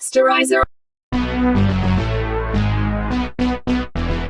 Posterizer.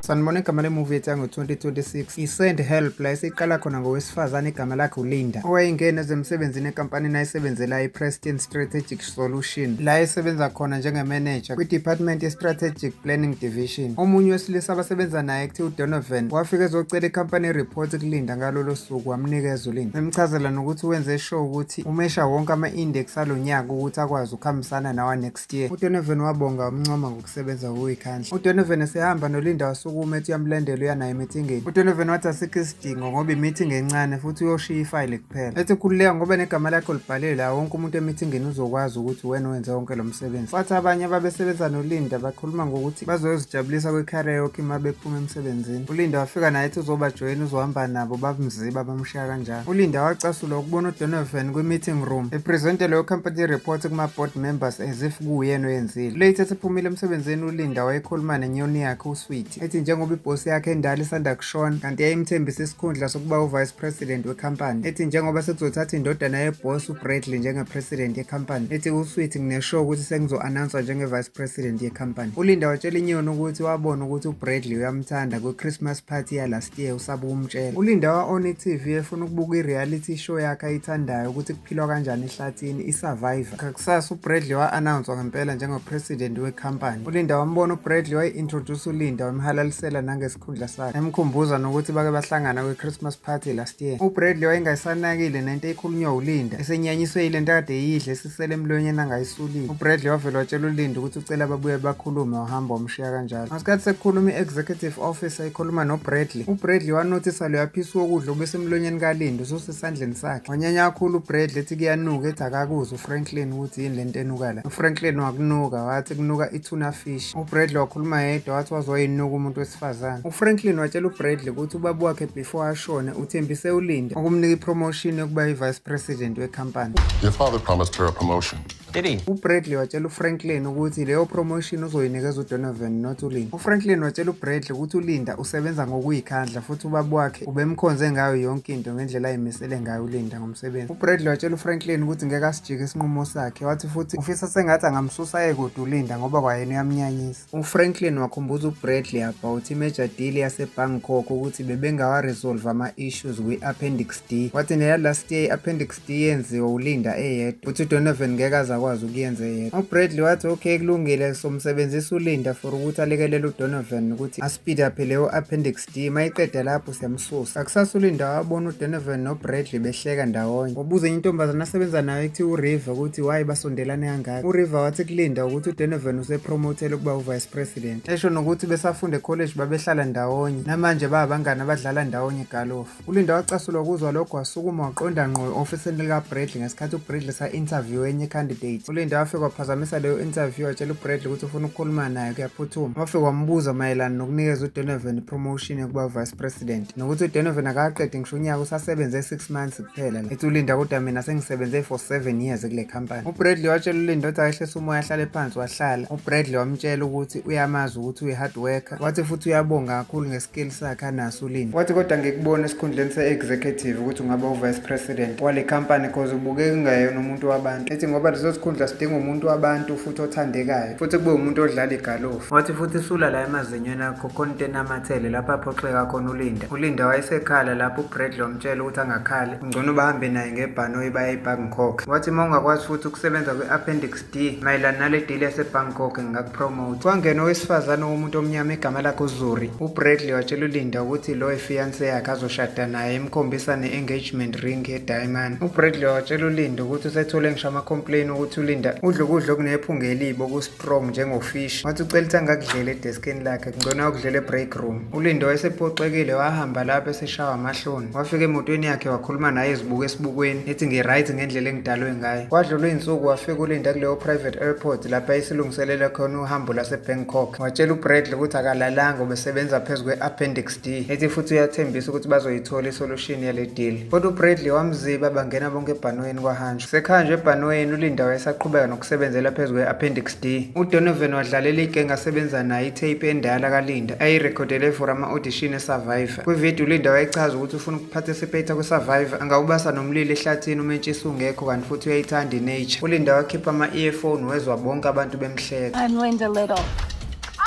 Sanibona, igama lemuvi yethu yango-2026 i-Send Help, la esiqala khona ngowesifazane igama lakhe uLinda, owayengena ezemsebenzini enkampanini ayisebenzela, i-Preston Strategic Solution, la esebenza khona njengemeneja kwi-Department ye-Strategic Planning Division. Omunye wesilisa abasebenza naye kuthiwa uDonovan wafika ezocela i-company report kuLinda ngalolo suku, wamnikeza uLinda, emchazela nokuthi wenze sure ukuthi umesha wonke ama-index alo nyaka ukuthi akwazi ukuhambisana nawa next year. UDonovan wabonga, wamncoma ngokusebenza ngokuyikhandla. UDonovan esehamba noLinda wasukuma ethi uyamlandela, uya naye emithingeni. UDonovan wathi asikho isidingo ngoba i-meeting encane futhi uyoshiya ifayili kuphela. Ethi khululeka ngoba negama lakhe olibhalile la, wonke umuntu emithingeni uzokwazi ukuthi wena wenze wonke lo msebenzi. Wathi abanye ababesebenza noLinda bakhuluma ngokuthi bazoyozijabulisa kwi-karaoke uma bephuma emsebenzini. ULinda wafika naye ethi uzobajoyina, uzohamba nabo, bamziba bamshiya kanjalo. ULinda wacasulwa ukubona uDonovan kwi-meeting room epresente leyo company report kuma-board members as if kuwuyena oyenzile. Late esephumile emsebenzini, uLinda wayekhuluma nenyoni yakhe uSweetie, ethi njengoba ibhosi yakhe endala isanda kushona kanti yayimthembisa isikhundla sokuba u-vice president wekhampani, ethi njengoba sekuzothatha indodana yebhosi uBradley njenge-president yekhampani, ethi uSweetie, "Ngine-sure ukuthi sengizo-announcwa njenge-vice president yekhampani." ULinda watshela inyoni ukuthi wabona ukuthi uBradley uyamthanda kwi-Christmas party ya-last year, usaba ukumtshela. ULinda wa-on i-TV efuna ukubuka i-reality show yakhe ayithandayo ukuthi kuphilwa kanjani ehlathini, i-Survivor. Ngakusasa uBradley wa-announcwa ngempela njengo-president wekhampani. ULinda wambona uBradley, wayi-introduce uLinda, wamhalalisela nangesikhundla sakhe, emkhumbuza nokuthi bake bahlangana kwi-Christmas party last year. UBradley wayengayisanakile nento ekhulunywa uLinda, esenyanyiswe yile nto akade eyidle esisele emlonyeni angayisulile. UBradley wavele watshela uLinda ukuthi ucela babuye bakhulume, wahamba wamshiya kanjalo. Ngesikhathi sekukhuluma i-executive officer ikhuluma noBradley, uBradley wanothisa loya piece wokudla obesemlonyeni kaLinda ususesandleni sakhe. Wanyanya kakhulu uBradley, ethi kuyanuka, ethi akakuzwa uFranklin ukuthi yini lento enuka la. UFranklin wakunuka, wathi kunuka i-tuna fish. UBradley wakhuluma yedwa, wathi waze wayinuka umuntu wesifazane. UFranklin watshela uBradley ukuthi ubaba wakhe before ashone uthembise uLinda ukumnika i-promotion yokuba i-vice president wekhampani. Your father promised her a promotion. Did he? UBradley watshela uFranklin ukuthi leyo promotion uzoyinikeza uDonovan, not uLinda. UFranklin watshela uBradley ukuthi uLinda usebenza ngokuyikhandla futhi ubaba wakhe ubemkhonze ngayo yonke into ngendlela ayimisele ngayo uLinda ngomsebenzi. UBradley watshela uFranklin ukuthi ngeke asijike isinqumo sakhe, wathi futhi ufisa sengathi angamsusa aye kude uLinda ngoba kwayena uyamnyanyisa. UFranklin wakhumbuza uBradley about i-major deal yaseBangkok ukuthi bebengawa-resolve ama-issues kwi-Appendix D. Wathi neya last year i-Appendix D yenziwa uLinda eyedwa, futhi uDonovan ngeke aze akwazi ukuyenza eyedwa. UBradley wathi okay, kulungile, somsebenzisa uLinda for ukuthi alekelele uDonovan ukuthi aspeed up leyo Appendix D, mayiqeda lapho siyamsusa. Akusasa uLinda wabona uDonovan noBradley behleka ndawonye. Wabuza enye intombazane asebenza nayo ekuthiwa uRiver ukuthi why basondelane kangaka. URiver wathi kuLinda ukuthi uDonovan usepromotele ukuba u-vice president. Esho nokuthi besafunda e-college babehlala ndawonye, namanje bayabangani abadlala ndawonye igalofu. ULinda wacasulwa ukuzwa lokho, wasukuma waqonda ngqo e-ofisini likaBradley ngesikhathi uBradley sa-interview enye candidate. ULinda wafika waphazamisa leyo interview, watshela uBradley ukuthi ufuna ukukhuluma naye, kuyaphuthuma. Wafika wambuza mayelana nokunikeza uDonovan i-promotion yokuba vice president nokuthi uDonovan akaqedi ngisho unyaka, usasebenze 6 months kuphela la. Ethi uLinda, "Kodwa mina sengisebenze for 7 years kule company." UBradley watshela uLinda ukuthi akehlise umoya, ahlale phansi, wahlala. UBradley wamtshela ukuthi uyamazi ukuthi uyi-hard worker, wathi futhi uyabonga kakhulu nge-skill sakhe anaso uLinda. Wathi kodwa ngikubona esikhundleni se-executive ukuthi ungaba u-vice president wale company cause ubukeka ungayena umuntu wabantu. Ethi ngoba leso sikhundla sidinga umuntu wabantu futhi othandekayo futhi kube umuntu odlala igalofu. Wathi futhi sula la emazinyweni akho, khona into enamathele lapho. Aphoxeka khona uLinda. ULinda wayesekhala lapho uBradley wamtshela ukuthi angakhali, ngcono bahambe naye ngebhanoyi baye eBangkok. Wathi uma ungakwazi futhi ukusebenza kwi-Appendix D mayelana nale deal yaseBangkok, ngingakupromote. Kwangena owesifazane womuntu omnyama igama lakhe uZuri. UBradley watshela uLinda ukuthi lo ifiance yakhe azoshada naye, emkhombisa ne-engagement ring ye-diamond. UBradley watshela uLinda ukuthi usethole ngisho ama-complain ukuthi uLinda udla ukudla okunephunga elibi oku-strong njengofish. Wathi ucela ukuthi angakudlela edeskini lakhe, kungcono ayokudlela e-break room. ULinda wayesephoxekile, wahamba lapho eseshawa amahloni. Wafika emotweni yakhe wakhuluma naye ezibuka esibukweni, ethi ngi-right ngendlela engidalwe ngayo. Kwadlula iy'nsuku, wafika uLinda kuleyo private airport lapho ayesilungiselela khona uhambo lwaseBangkok. Watshela uBradley ukuthi akalalanga, ubesebenza phezu kwe-Appendix D, ethi futhi uyathembisa ukuthi bazoyithola isolution yale deal. Kodwa uBradley wamziba, bangena bonke ebhanoyini, kwahanjwa. Sekhanjwe ebhanoyini, uLinda. wayesaqhubeka nokusebenzela phezu kwe-Appendix D. UDonovan wadlalela igenge asebenza nayo i-tape endala kaLinda ayirekhodele for ama-audition e-Survivor. Kwividiyo uLinda wayechaza ukuthi ufuna ukuparticipate kwi-Survivor, angawubasa nomlilo ehlathini umentshisi ungekho kanti futhi uyayithanda i-nature. ULinda wakhipha ama-earphone wezwa bonke abantu bemhleka. I'm Linda Little.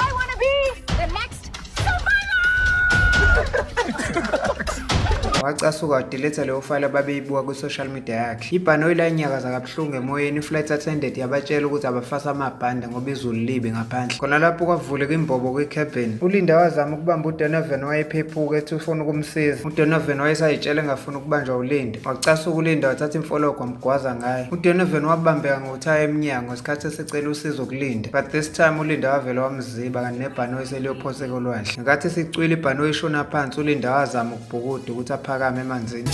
I want to be the next Survivor! Wacasuka wadeletha leyo file ababeyibuka kwi-social media yakhe. Ibhanoyi lanyakaza kabuhlungu emoyeni, i-flight attendant yabatshela ukuthi abafase amabhande ngoba izulu libi ngaphandle. Khona lapho kwavuleka imbobo kwi-cabin. ULinda wazama ukubamba uDonovan owayephephuka ethi ufuna ukumsiza. UDonovan wayesayitshela engafuni ukubanjwa uLinda. Wacasuka uLinda wathatha imfologo wamgwaza ngayo. UDonovan wabambeka ngothaya emnyango ngesikhathi esecela usizo kuLinda. But this time uLinda wavele wamziba kanti nebhanoyi seliyophoseka olwandle. Ngenkathi sicwila ibhanoyi ishona phansi uLinda wazama ukubhukuda ukuthi aphakame emanzini.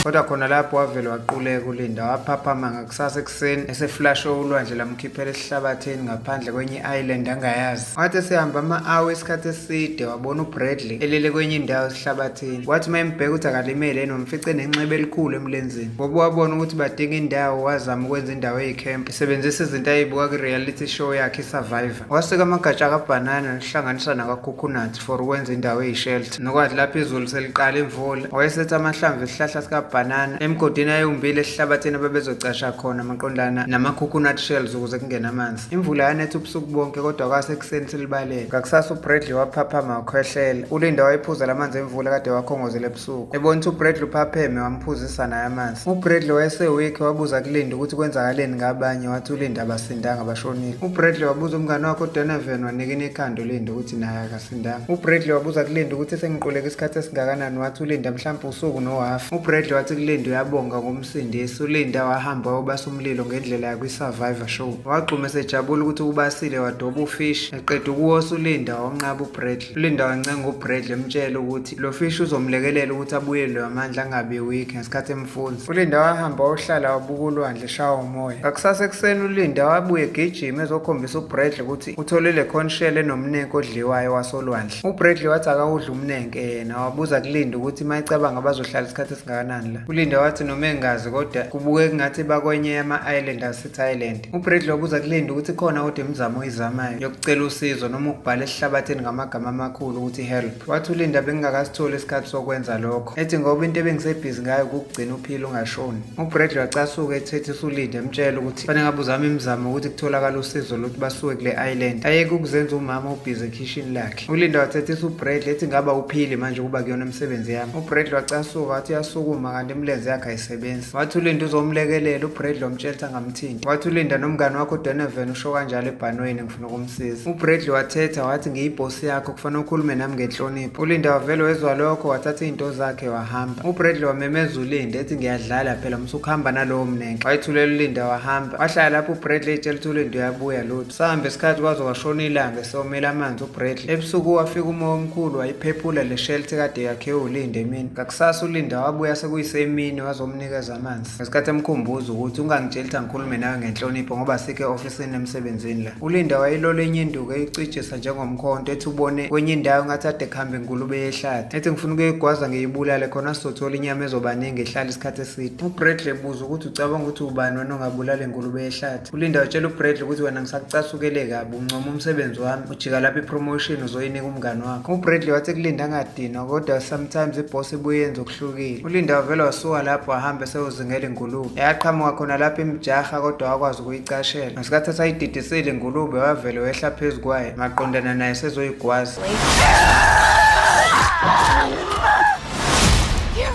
Kodwa khona lapho wavele waquleka uLinda waphaphama ngakusasa ekuseni eseflashe ulwandle lamkhiphela esihlabathini ngaphandle kwenye i-island angayazi. Wathi esehamba ama-awa isikhathi eside wabona uBradley elele kwenye indawo esihlabathini. Wathi uma embheka ukuthi akalimele yini wamfice nenxeba elikhulu emlenzeni. Ngoba wabona ukuthi badinga indawo wazama ukwenza indawo eyikhempu esebenzisa izinto ayibuka kwi-reality show yakhe i-Survivor. Wasika amagatsha kabhanana nokuhlanganisa nakakhukhunathi for ukwenza indawo eyishelter. Nokwathi lapho izulu seliqala imvula wayesetha amahlamvu esihlahla sikabhanana emgodini ayewumbile esihlabathini ababezocasha khona maqondana nama-coconut shells ukuze kungene amanzi. Imvula yanetha ubusuku bonke kodwa kwasekuseni selibalele. Ngakusasa uBradley waphaphama wakhwehlela. ULinda wayephuza lamanzi emvula kade wakhongozela ebusuku. Ebona ukuthi uBradley uphapheme wamphuzisa naye amanzi. UBradley wayesewikhi wabuza kuLinda ukuthi kwenzakaleni ngabanye wathi uLinda abasindanga bashonile. UBradley wabuza umngane wakhe uDonovan wanikina ikhanda uLinda ukuthi naye akasindanga. UBradley wabuza kuLinda ukuthi sengiquleke isikhathi esingakanani wathi uLinda mhlawumbe usuku nohafu. UBradley wathi kuLinda uyabonga ngomsindisi. ULinda wahamba wayobasa umlilo ngendlela yakwi-Survivor show. Wagxuma esejabula ukuthi ubasile wadoba ufish. Eqeda ukuwosa uLinda wawunqaba uBradley. ULinda wancenga uBradley emtshela ukuthi lo fish uzomlekelela ukuthi abuyelwe amandla angabi weak ngesikhathi emfunza. ULinda wahamba wayohlala wabuka ulwandle eshawa umoya. Ngakusasa ekuseni uLinda wabuye egijima ezokhombisa uBradley ukuthi uthole le conch shell enomnenke odliwayo wasolwandle. UBradley wathi akawudli umnenke yena wabuza kuLinda ukuthi uma ecabanga bazohlala isikhathi esingakanani la. ULinda wathi noma engazi kodwa kubukeka ngathi bakwenye yama-island aseThailand. UBradley wabuza kuLinda ukuthi khona kodwa imizamo oyizamayo yokucela usizo noma ukubhala esihlabathini ngamagama amakhulu ukuthi help. Wathi uLinda bengingakasitholi isikhathi sokwenza lokho. Ethi ngoba into ebengisebhizi ngayo ukugcina uphila ungashoni. UBradley wacasuka ethethisa uLinda emtshela ukuthi fanele ngabe uzama imizamo ukuthi kutholakale usizo lokuthi basuke kule island. Ayeke ukuzenza umama ubhizi ekhishini lakhe. ULinda wathethisa uBradley ethi ngaba uphili manje ukuba kuyona imisebenzi yami. UBradley wacasuka wathi uyasukuma kanti imilenze yakhe ayisebenzi. Wathi uLinda uzomlekelela uBradley wamtshela ukuthi angamthinti. Wathi uLinda nomngane wakho uDonovan usho kanjalo ebhanweni ngifuna ukumsiza. UBradley wathetha wathi ngiyibhosi yakho kufanele ukhulume nami ngenhlonipho. ULinda wavele wezwa lokho wathatha izinto zakhe wahamba. UBradley wamemeza uLinda ethi ngiyadlala phela musukuhamba nalowo mnenke. Wayithulela uLinda wahamba. Wahlala lapho uBradley etshela ukuthi uLinda uyabuya lutho. Sahamba isikhathi kwaze kwashona ilanga esomela amanzi uBradley. Ebusuku wafika umoya omkhulu wayiphephula le shelter kade yakhiwe uLinda emini. Ngakusasa uLinda wabuya sekuyisemini wazomnikeza amanzi. Ngesikhathi emkhumbuza ukuthi ungangitsheli ukuthi angikhulume nawe ngenhlonipho ngoba sikho e-ofisini emsebenzini la. ULinda wayilola enye induku eyicijisa njengomkhonto ethi ubone kwenye indawo ngathi ade kuhamba ingulube yehlathi. Ethi ngifuna ukuyigwaza ngiyibulale khona sizothola inyama ezobaningi ehlala isikhathi eside. UBradley ebuza ukuthi ucabanga ukuthi ubani wena ongabulala ingulube yehlathi. ULinda watshela uBradley ukuthi wena ngisakucasukele kabi uncoma umsebenzi wami ujika lapha ipromotion uzoyinika umngani wakho. UBradley wathi kuLinda angadinwa kodwa sometimes iboss ibuye yenze okuhlukile. ULinda wavele wasuka lapho wahamba eseyozingela ingulube. Yaqhamuka khona lapho imjaha kodwa wakwazi ukuyicashela. Ngesikhathi esayididisile ingulube wavele wehla phezu kwayo maqondana naye sezoyigwaza.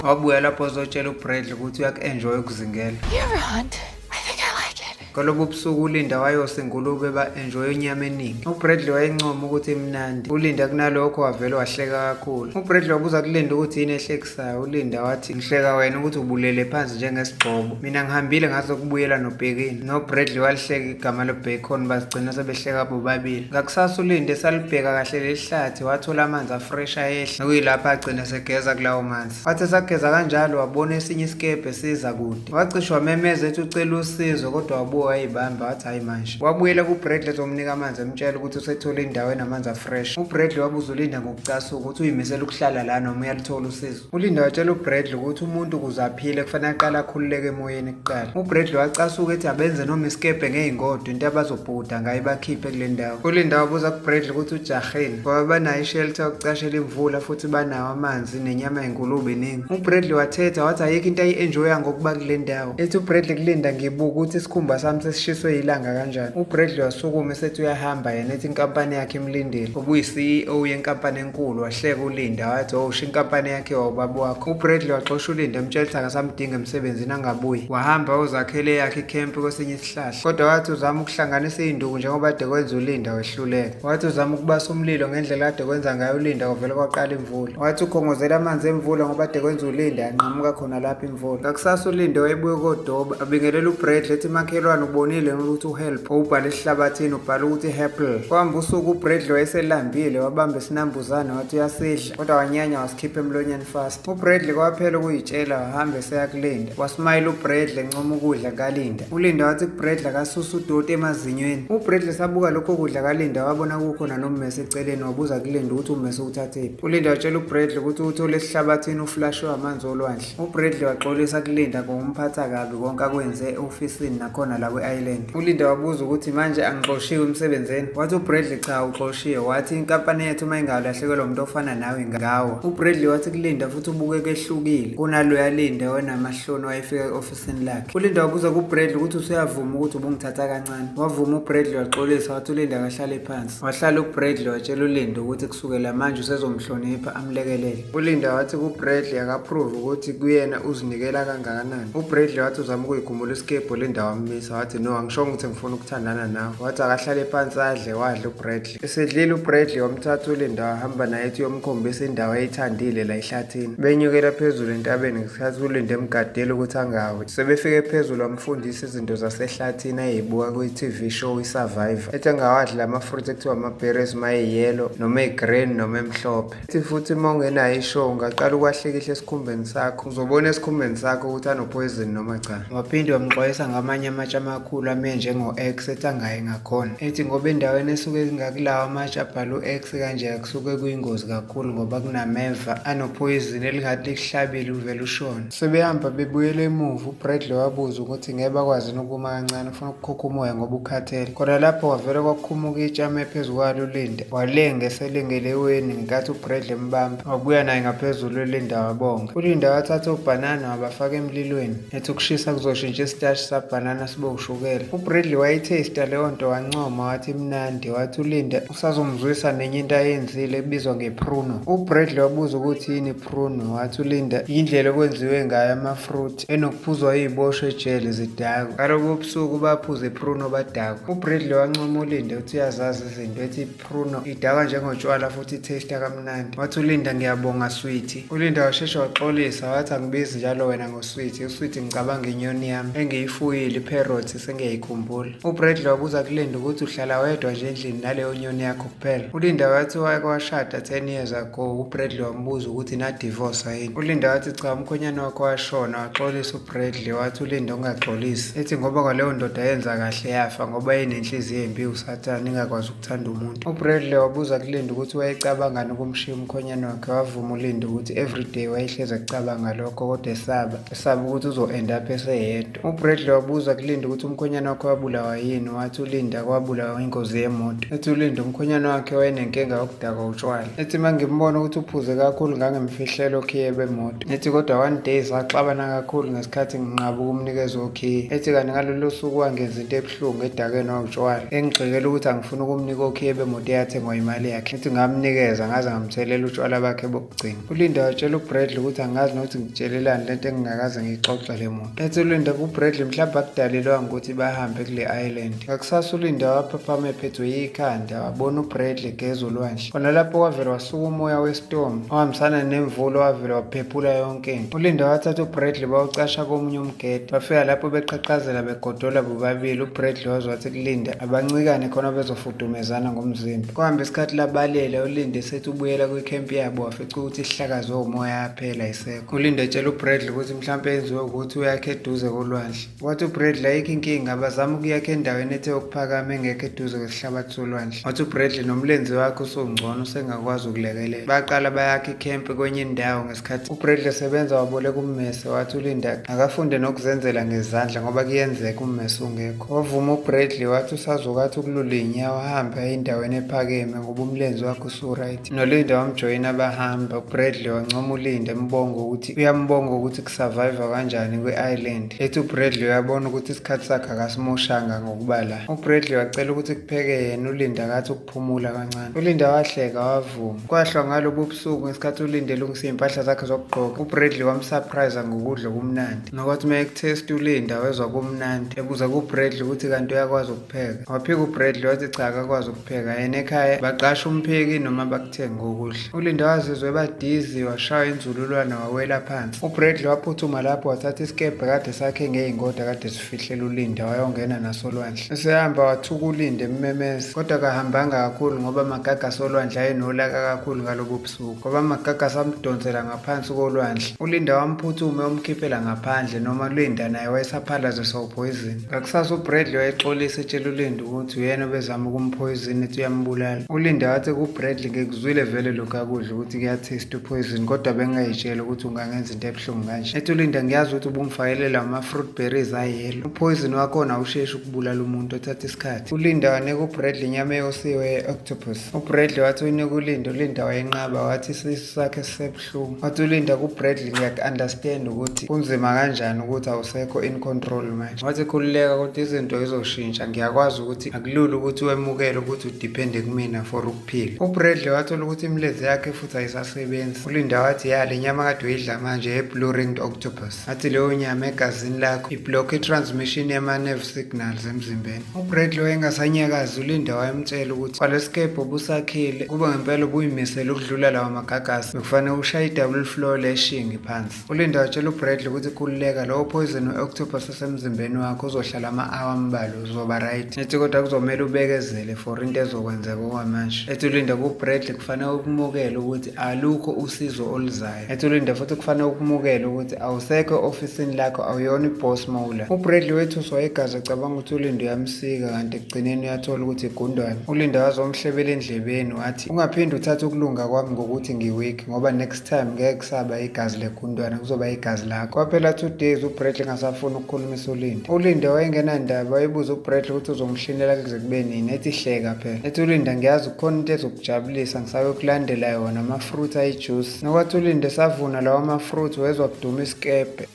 Wabuya lapho ozotshela uBradley ukuthi uyaku-enjoy ukuzingela. You ever hunt? I think I like it. Ngalobu busuku uLinda wayosa ingulube ba-enjoy inyama eningi. UBradley wayencoma ukuthi imnandi. ULinda kunalokho wavele wahleka kakhulu. UBradley wabuza kuLinda ukuthi yini ehlekisayo. ULinda wathi ngihleka wena ukuthi ubulele phansi njengesigxobo. Mina ngihambile ngazokubuyela nobhekini. NoBradley walihleka igama lobacon bazigcina sebehleka bobabili. Ngakusasa uLinda esalibheka kahle leli hlathi wathola amanzi afresh ayehla nokuyilapho agcina segeza kulawo manzi. Wathi esageza kanjalo wabona esinye isikebhe siza kude. Wacishe wamemeza ethi ucela usizo kodwa wabuya Wabuka wayibamba wathi hhayi manje. Wabuyela kuBradley ezomnika amanzi emtshela ukuthi usethole indawo enamanzi afresh. UBradley wabuza uLinda ngokucasuka ukuthi uyimisela ukuhlala la noma uyaluthola usizo. ULinda watshela uBradley ukuthi umuntu ukuze aphile kufanele aqale akhululeke emoyeni kuqala. UBradley wacasuka ethi abenze noma isikebhe ngey'ngodo into abazobhukuda ngayo ibakhiphe kule ndawo. ULinda wabuza kuBradley ukuthi ujaheni ngoba banayo ishelter yokucashela imvula futhi banawo amanzi nenyama yengulube iningi. UBradley wathetha wathi ayikho into ayi-enjoya ngokuba kule ndawo. Ethi uBradley kuLinda ngibuka ukuthi isikhumba sami sesishiswe yilanga kanjani. UBradley wasukuma esethi uyahamba yena ethi inkampani yakhe imlindile. Ubuyi-CEO yenkampani enkulu wahleka uLinda wathi oh usho inkampani yakhe ubaba wakho. UBradley waxosha uLinda emtshela ukuthi akasamdingi emsebenzini angabuyi. Wahamba wayozakhela eyakhe ikhempi kwesinye isihlahla. Kodwa wathi uzama ukuhlanganisa iy'nduku njengoba kade kwenza uLinda wehluleka. Wathi uzama ukubasa umlilo ngendlela kade kwenza ngayo uLinda kwavele kwaqala imvula. Wathi ukhongozela amanzi emvula ngoba kade kwenza uLinda yanqamuka khona lapho imvula. Ngakusasa uLinda wayebuye kodoba abingelela uBradley ethi makhelwane ubonile ukuthi uhelp owubhala esihlabathini ubhala ukuthi happle. Kwahamba usuku uBradley wayeselambile wabamba isinambuzane wathi uyasidla kodwa wanyanya wasikhipha emlonyeni fast. UBradley kwaphela ukuyitshela wahamba eseya kuLinda. Wasmayila uBradley encoma ukudla kaLinda. ULinda wathi kuBradley akasuse udoti emazinyweni. UBradley sabuka lokho kudla kaLinda wabona kukhona nommese eceleni wabuza kuLinda ukuthi ummese uwuthathephi. ULinda watshela uBradley ukuthi uwuthole esihlabathini uflashwe amanzi olwandle. UBradley waxolisa kuLinda ngokumphatha kabi konke akwenze e-ofisini nakhona la kwi-island. ULinda wabuza ukuthi manje angixoshiwe emsebenzini. Wathi uBradley cha uxoshiwe. Wathi inkampani yethu uma ingalahlekelwa umuntu ofana nawe ingawa. UBradley wathi kuLinda futhi ubukeka ehlukile kunaloya Linda onamahloni wayefika e-ofisini lakhe. ULinda wabuza kuBradley ukuthi usuyavuma ukuthi ubungithatha kancane. Wavuma uBradley waxolisa wathi uLinda akahlale phansi. Wahlala uBradley watshela uLinda ukuthi kusukela manje usezomhlonipha amlekelele. ULinda wathi kuBradley akaprove ukuthi kuyena uzinikela kangakanani. UBradley wathi uzama ukuyikhumula isikebhe uLinda wammisa wathi no angishongo ukuthi ngifuna ukuthandana nawe. Wathi akahlale phansi adle wadla uBradley. Esedlile uBradley wamthatha uLinda wahamba naye ethi uyomkhombisa indawo ayithandile la ehlathini. Benyukela phezulu entabeni ngesikhathi uLinda emgadela ukuthi angawi. Sebefike phezulu wamfundisa izinto zasehlathini ayeyibuka kwi-TV show i-Survivor. Ethi angawadli lama-fruit ekuthiwa ama-berries uma eyellow noma egreen noma emhlophe. Ethi futhi uma ungenayo ishow ungaqala ukwahlikihla esikhumbeni sakho uzobona esikhumbeni sakho ukuthi anopoison noma cha. Waphinde wamxwayisa ngamanye amatshe amakhulu ame njengo-X ethi angayi ngakhona. Ethi ngoba endaweni esuke ingakulawo amatshe abhalwe u-X kanje akusuke kuyingozi kakhulu ngoba kunameva anophoyizini elingathi likuhlabile uvele ushone. Sebehamba bebuyela emuva uBradley wabuza ukuthi ngeke bakwazi yini ukuma kancane ufuna ukukhokha umoya ngoba ukhathele. Khona lapho kwavele kwakhumuka itshe ame phezu kwalo uLinda walenga eselengele eweni ngenkathi uBradley embamba wabuya naye ngaphezulu uLinda wabonga. ULinda wathatha obhanana wabafaka emlilweni ethi ukushisa kuzoshintsha isitashi sabhanana sibe ushukela. UBradley wayithesta leyo nto wancoma wathi imnandi wathi uLinda usazomzwisa nenye into ayenzile ebizwa ngepruno. UBradley wabuza ukuthi yini ipruno wathi uLinda yindlela okwenziwe ngayo amafruit enokuphuzwa iziboshwa ejele zidakwa. Ngalobo busuku baphuza ipruno badakwa. UBradley wancoma uLinda uthi uyazazi izinto ethi ipruno idakwa njengotshwala futhi ithesta kamnandi. Wathi uLinda ngiyabonga sweetie. ULinda washeshe waxolisa wathi angibizi njalo wena ngosweetie. Usweetie ngicabanga inyoni yami engiyifuyile iparrot sengiyayikhumbula. UBradley wabuza kuLinda ukuthi uhlala wedwa nje endlini naleyo nyoni yakho kuphela. ULinda wathi wake washada 10 years ago. UBradley wambuza ukuthi nadivosa yini. ULinda wathi cha umkhonyana wakhe washona waxolisa uBradley wathi uLinda ungaxolisi. Ethi ngoba kwaleyo ndoda yenza kahle yafa ngoba inenhliziyo embi uSathane ingakwazi ukuthanda umuntu. UBradley wabuza kuLinda ukuthi wayecabangani ukumshiya umkhonyana wakhe wavuma uLinda ukuthi everyday wayehlezi ecabanga lokho kodwa esaba esaba ukuthi uzo-end up eseyedwa. UBradley wabuza kuLinda ukuthi umkhonyana wakhe wabulawa yini wathi uLinda kwabulawa ingozi yemoto. Ethi uLinda umkhonyana wakhe wayenenkinga yokudakwa utshwala. Ethi uma ngimbona ukuthi uphuze kakhulu ngangimfihlela okhiye bemoto. Ethi kodwa one day saxabana kakhulu ngesikhathi nginqaba ukumnikeza okhiye. Ethi kanti ngalolo suku wangenza into ebuhlungu edakeni wawutshwala. Engigxekela ukuthi angifuni ukumnika okhiye bemoto eyathengwa imali yakhe. Ethi ngamnikeza ngaze ngamthelela utshwala bakhe bokugcina. ULinda watshela uBradley ukuthi angazi nokuthi ngikutshelelani lento engingakaze ngiyixoxele muntu. Ethi uLinda kuBradley mhlawumbe akudalelwanga ukuthi bahambe kule island. Ngakusasa uLinda waphaphama ephethwe yikhanda wabona uBradley egeza ulwandle. Khona lapho kwavele wasuka umoya westorm ohambisana nemvula owavele waphephula yonke into. ULinda wathatha uBradley bawucasha komunye umgede. Bafika lapho beqhaqhazela begodola bobabili. UBradley waze wathi kuLinda abancikane khona bezofudumezana ngomzimba. Kwahamba isikhathi labalele uLinda esethi ubuyela kwikhempi yabo wafica ukuthi ihlakazwe umoya yaphela ayisekho. ULinda etshela uBradley ukuthi mhlawumpe yenziwe ukuthi uyakhe eduze kolwandle. Wathi uBradley ayikho Ayikho inkinga, bazama ukuyakha endaweni ethe ukuphakama engekho eduze kwesihlabathi solwandle. Wathi uBradley nomlenze wakhe usungcono, usengakwazi ukulekelela. Baqala bayakha ikhempi kwenye indawo. Ngesikhathi uBradley esebenza waboleka ummese, wathi uLinda akafunde nokuzenzela ngezandla ngoba kuyenzeka ummese ungekho. Wavuma uBradley, wathi usazokathi ukulula iy'nyawo ahambe aye endaweni ephakeme ngoba umlenze wakhe usu-right. NoLinda wamjoyina bahamba. UBradley wancoma uLinda embonga ukuthi uyambonga ukuthi kusurvive kanjani kwi-island. Ethi uBradley uyabona ukuthi isikhathi sakhe akasimoshanga ngokuba la. UBradley wacela ukuthi kupheke yena, uLinda akathi ukuphumula kancane. ULinda wahleka wavuma. Kwahlwa ngalobu busuku ngesikhathi uLinda elungisa iy'mpahla zakhe zokugqoka, uBradley wamsurprise ngokudla okumnandi. Nokwathi uma ekuthesta uLinda wezwa kumnandi, ebuza kuBradley ukuthi kanti uyakwazi ukupheka. Waphika uBradley wathi cha, akakwazi ukupheka. Yena ekhaya baqasha umpheki noma bakuthenga ukudla. ULinda wazizwa eba dizzy, washaywa inzululwane wawela phansi. UBradley waphuthuma lapho wathatha isikebhe kade sakhe ngey'ngodo kade sifihlela uLinda wayongena naso olwandle. Esehamba wathuka uLinda emmemeza, kodwa akahambanga kakhulu ngoba amagagasi olwandle ayenolaka kakhulu ngalobo busuku. Ngoba amagagasi amdonsela ngaphansi kolwandle. ULinda wamphuthuma eyomkhiphela ngaphandle noma uLinda naye wayesaphalaziswa uphoyizini. Ngakusasa uBradley wayexolisa etshela uLinda ukuthi uyena obezama ukumphoyizini ethi uyambulala. ULinda wathi kuBradley, ngikuzwile vele lokhu akudla ukuthi kuyathista uphoyizini kodwa bengingayitshela ukuthi ungangenza into ebuhlungu kanje. Ethi uLinda, ngiyazi ukuthi ubungifakelela ama-fruit berries ayelo. Uphoyizini wakhona awusheshi ukubulala umuntu, othatha isikhathi. ULinda wanika uBradley inyama eyosiwe ye-octopus. UBradley wathi uyinika uLinda, uLinda wayenqaba wathi isisu sakhe sisebuhlungu. Wathi uLinda kuBradley, ngiyaku-understand ukuthi kunzima kanjani ukuthi awusekho in control manje. Wathi khululeka kodwa izinto izoshintsha, ngiyakwazi ukuthi akulula ukuthi wemukele ukuthi udiphende kumina for ukuphila. UBradley wathola ukuthi imilenze yakhe futhi ayisasebenzi. ULinda wathi ya, le nyama kade uyidla manje ye-blue ringed octopus. Athi leyo nyama egazini lakho iblokha i-transmission yama-nerve signals emzimbeni. UBradley wayengasanyakazi, uLinda wayemtshela ukuthi kwalesikebhe obusakhile kube ngempela ubuyimisele ukudlula lawa magagasi, bekufanele ushaye i-double floor lashing phansi. ULinda watshela uBradley ukuthi khululeka, lowo poison we-octopus osemzimbeni wakho uzohlala ama-hour ambalwa, uzoba right. Ethi kodwa kuzomele ubekezele for into ezokwenzeka okwamanje. Ethi uLinda kuBradley kufanele ukumukele ukuthi alukho usizo oluzayo. Ethi uLinda futhi kufanele ukumukele ukuthi awusekho e-ofisini lakho, awuyona i-boss mawula. UBradley wethuswa igazi ecabanga ukuthi uLinda uyamsika kanti ekugcineni uyathola ukuthi igundwane. ULinda wazomhlebela endlebeni wathi ungaphinde uthathe ukulunga kwami ngokuthi ngi-weak ngoba next time ngeke kusaba igazi legundwane, kuzoba igazi lakho. Kwaphela 2 days uBradley engasafuni ukukhulumisa uLinda. ULinda wayengenandaba, wayebuza uBradley ukuthi uzomhlinela kuze kube nini. Ethi hleka phela. Ethi uLinda ngiyazi kukhona into ezokujabulisa, ngisayokulandela yona ama-fruit ayi-juice. Nokwathi uLinda esavuna lawo ma-fruit wezwa kuduma isikebhe.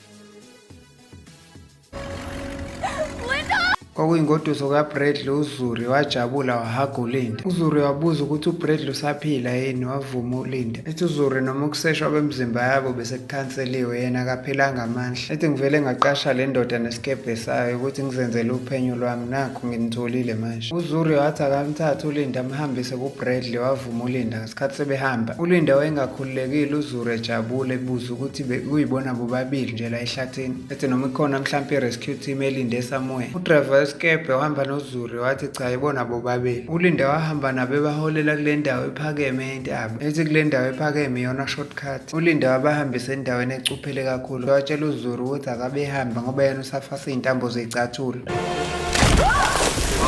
Kwakuyingoduso kaBradley uZuri, wajabula wahaga uLinda. UZuri wabuza ukuthi uBradley usaphila yini, wavuma uLinda. Ethi uZuri noma ukuseshwa kwemizimba yabo besekukhanseliwe, yena akaphilanga amandla. Ethi ngivele ngaqasha le ndoda nesikebhe sayo ukuthi ngizenzele uphenyo lwami, nakhu nginitholile manje. UZuri wathi akamthathe uLinda amhambise kuBradley, wavuma uLinda. Ngesikhathi sebehamba, uLinda wayengakhululekile, uZuri ejabule ebuza ukuthi kuyibona bobabili nje la ehlathini. Ethi noma ikhona mhlampe i-rescue team elinde somewhere. Udrayiva wesikebhe wahamba noZuri wathi cha, ibona bobabili. ULinda wahamba nabo ebaholela kule ndawo ephakeme yentaba. Ethi kule ndawo ephakeme iyona shortcut. ULinda wabahambisa endaweni ecuphele kakhulu. Watshela uZuri ukuthi akabehamba ngoba yena usafasa iy'ntambo zey'cathulo.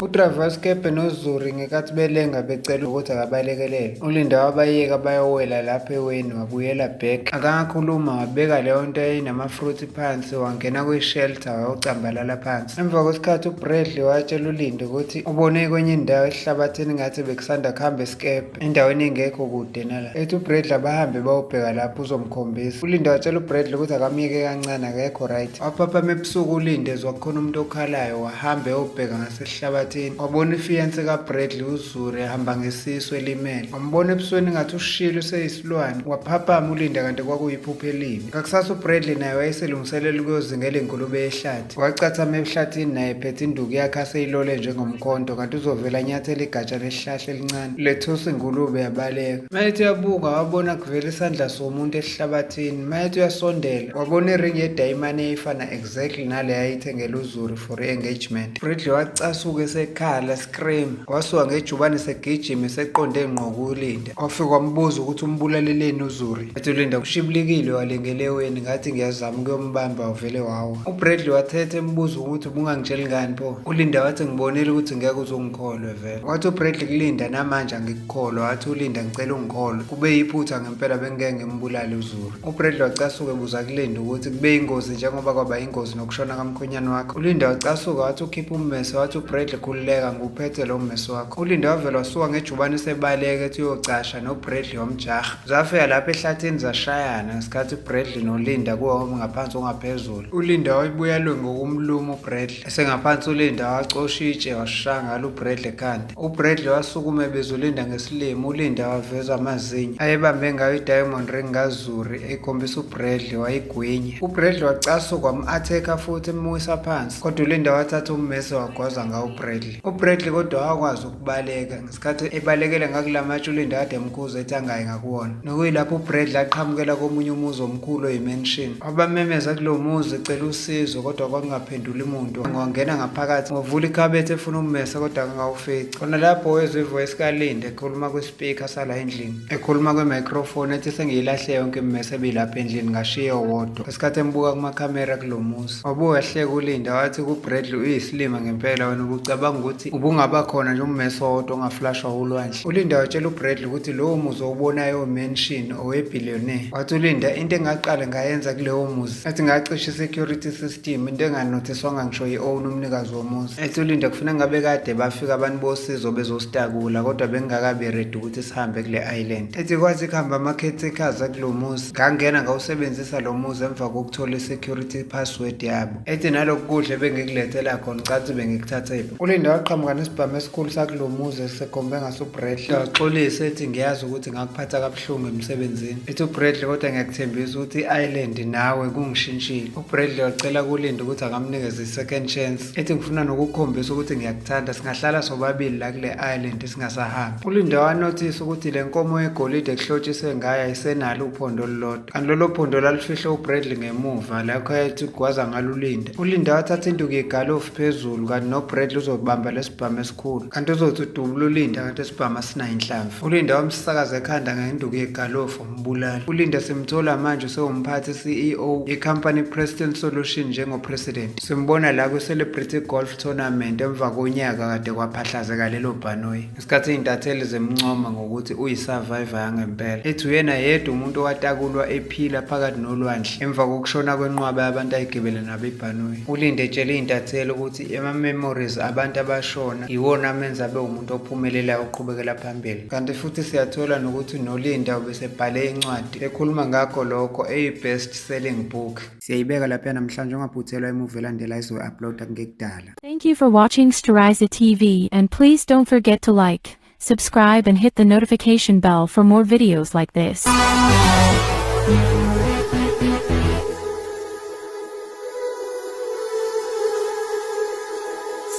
Udrayiva wesikebhe noZuri ngenkathi belenga becela ukuthi akabalekelele. ULinda wabayeka bayowela lapho eweni wabuyela back. Akangakhuluma wabeka leyo nto eyayinama-fruit phansi wangena kwi-shelter wayocambalala phansi. Emva kwesikhathi uBradley watshela uLinda ukuthi ubone kwenye indawo esihlabathini ngathi bekusanda kuhamba isikebhe endaweni engekho kude nala. Ethi uBradley abahambe bayobheka lapho uzomkhombisa. ULinda watshela uBradley ukuthi akamyeke kancane, akekho right. Waphaphama ebusuku uLinda ezwa kukhona umuntu okhalayo, wahamba eyobheka ngasehlabathini. Wabona ifiyansi kaBradley uZuri ehamba ngesisu elimele. Wambona ebusweni ngathi ushile useyisilwane. Waphaphama uLinda kanti kwakuyiphupho elibi. Ngakusasa uBradley naye wayeselungiselela ukuyozingela ingulube yehlathi. Wacathama ehlathini naye ephethe induku yakhe aseyilole njengomkhonto kanti uzovele anyathele igatsha lesihlahla elincane. Lethusa ingulube yabaleka. Mayethi uyabuka wabona kuvela isandla somuntu esihlabathini. Mayethi uyasondela wabona iringi yedayimane eyayifana exactly nale ayithengele uZuri for i-engagement. Bradley wacasuka. esekhala scream. Wasuka ngejubane segijima eseqonde ngqo kuLinda. Wafika wambuza ukuthi umbulaleleni uZuri. Wathi uLinda ushibilikile walengele eweni, ngathi ngiyazama ukuyombamba wavele wawa. UBradley wathetha embuza ukuthi ubungangitsheli ngani pho. ULinda wathi ngibonile ukuthi ngeke uzongikholwe vele. Wathi uBradley kuLinda namanje angikukholwa. Wathi uLinda ngicela ungikholwe. Kube yiphutha ngempela bengeke ngimbulale uZuri. UBradley wacasuka ebuza kuLinda ukuthi kube yingozi njengoba kwaba yingozi nokushona kamkhwenyane wakhe. ULinda wacasuka wathi ukhipha ummese, wathi uBradley khululeka ngiwuphethe lo mmese wakho. ULinda wavele wasuka ngejubane esebaleka ethi uyocasha noBradley wamjaha. Zafika lapha ehlathini zashayana ngesikhathi uBradley noLinda kuwa ngaphansi ongaphezulu. ULinda wayebuya alwe ngokumluma uBradley. Esengaphansi uLinda wacosha itshe washaya ngalo uBradley ekhanda. UBradley wasukuma ebiza uLinda ngesilimi. ULinda waveza amazinyo ayebambe ngayo i-diamond ring kaZuri ekhombisa uBradley wayigwinya. UBradley wacasuka wam-athekha futhi emwisa phansi, kodwa uLinda wathatha ummese wagwaza ngawo uBradley. UBradley kodwa wakwazi ukubaleka ngesikhathi ebalekela ngakula matshe uLinda kade emkhuza ethi angayi ngakuwona. Nokuyilapho uBradley aqhamukela komunye umuzi omkhulu oyi-mansion. Wabamemeza kulo muzi ecela usizo kodwa kwakungaphenduli muntu. Wangena ngaphakathi wavula ikhabethe efuna ummese kodwa akangawufici. Khona lapho wezwa ivoice kaLinda ekhuluma kwi-speaker sala endlini. Ekhuluma kwi-microphone ethi sengiyilahle yonke imimese ebilapha endlini ngashiya owodwa. Ngesikhathi embuka kumakhamera kulo muzi. Wabuya wahleka uLinda wathi kuBradley uyisilima ngempela wena ubucabanga ukuthi ubungaba khona nje ummese owodwa ongaflashwa ulwandle. ULinda watshela uBradley ukuthi lowo muzi owubonayo mansion owebillionaire. Wathi uLinda into engaqale ngayenza kulewo muzi ethi ngacisha i-security system into enganothiswanga ngisho i-owner umnikazi womuzi. Ethi uLinda kufuneka ngabe kade bafika abantu bosizo bezositakula kodwa bengingakabi ready ukuthi sihambe kule island. Ethi kwathi kuhamba ama-caretakers akulo muzi ngangena ngawusebenzisa lo muzi emva kokuthola i-security password yabo. Ethi nalokhu kudla ebengikulethela khona cathi bengikuthathephi. ULinda waqhamuka nesibhamu esikhulu sakulo muzi esekhombe ngaso uBradley. Waxolisa ethi ngiyazi ukuthi ngakuphatha kabuhlungu emsebenzini. Ethi uBradley kodwa ngiyakuthembisa ukuthi i-island nawe kungishintshile. UBradley wacela kuLinda ukuthi akamnikeze i-second chance. Ethi ngifuna nokukukhombisa ukuthi ngiyakuthanda, singahlala sobabili la kule island singasahambi. ULinda wanothisa ukuthi le nkomo yegolide ekuhlotshiswe ngayo ayisenalo uphondo olulodwa. Kanti lolo phondo lalufihle uBradley ngemuva lapho ayethi ugwaza ngalo uLinda. ULinda wathatha induku yegalofu phezulu kanti noBradley uzobamba lesibhamu esikhulu. Kanti uzothi udubula uLinda kanti isibhamu asinayo inhlamvu. ULinda wamsakaza ekhanda ngenduku yegalofu wambulala. ULinda simthola manje usewumphathi CEO ye-company Preston Solution njengo-president. Simbona la kwi-Celebrity Golf Tournament emva konyaka kade kwaphahlazeka lelo bhanoyi. Ngesikhathi izintatheli zimncoma ngokuthi uyi-survivor yangempela. Ethi uyena yedwa umuntu owatakulwa ephila phakathi nolwandle emva kokushona kwenqwaba yabantu ayigibele nabo ibhanoyi. ULinda etshele izintatheli ukuthi ama-memories abantu abashona iwona amenza abe umuntu ophumelelayo oqhubekela phambili. Kanti futhi siyathola nokuthi noLinda ubesebhale incwadi ekhuluma ngakho lokho eyi-best selling book. Siyayibeka lapha namhlanje, ungaphuthelwa imuvi elandela izoyi-uploada kungekudala. Thank you for watching Storiza TV and please don't forget to like, subscribe and hit the notification bell for more videos like this.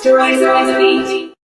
Storiza TV.